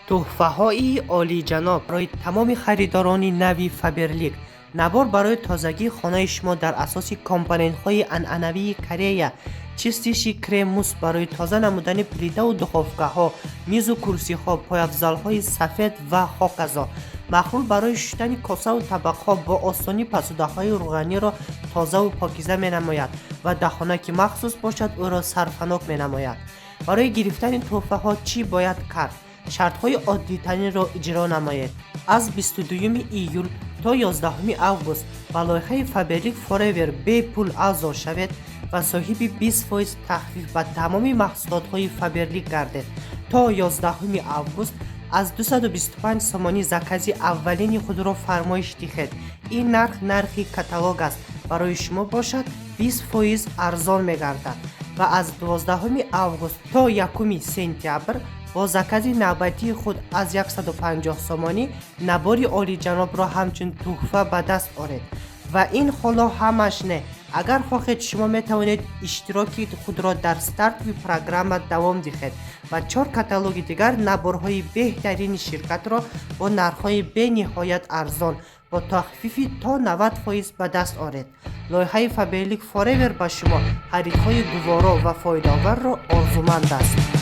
Тӯҳфаҳои олиҷаноб барои тамоми харидорони нави Фаберлик: набор барои тозагии хонаи шумо дар асоси компонентҳои анъанавии Корея, чистиши крем-мусс барои тоза намудани плитаву духовкаҳо, мизу курсиҳо, пойафзалҳои сафед ва хоказо, маҳлул барои шустани косаву табақҳо, бо осонӣ пасудаҳои рӯғаниро тозаву покиза менамояд ва даҳонаки махсус бошад, ӯро сарфанок менамояд. Барои гирифтани тӯҳфаҳо чӣ бояд кард? Шартҳои оддитаринро иҷро намоед. Аз 22 июл то 11 август ба лоиҳаи Фаберлик Forever бепул аъзо шавед ва соҳиби 20% тахфиф ба тамоми маҳсулотҳои Фаберлик гардед. То 11 август аз 225 сомонӣ закази аввалини худро фармоиш диҳед. Ин нарх нархи каталог аст, барои шумо бошад, 20% арзон мегардад. Ва аз 12 август то 1 сентябр бо закази навбатии худ аз 150 сомонӣ набори олиҷанобро ҳамчун тӯҳфа ба даст оред. Ва ин ҳоло ҳамаш не. Агар хоҳед, шумо метавонед иштироки худро дар стартовый программа давом диҳед ва чор каталоги дигар наборҳои беҳтарини ширкатро бо нархҳои бениҳоят арзон, бо тахфифи то 90% ба даст оред. Лоиҳаи Фаберлик Forever ба шумо харидҳои гуворо ва фоидаоварро орзуманд аст.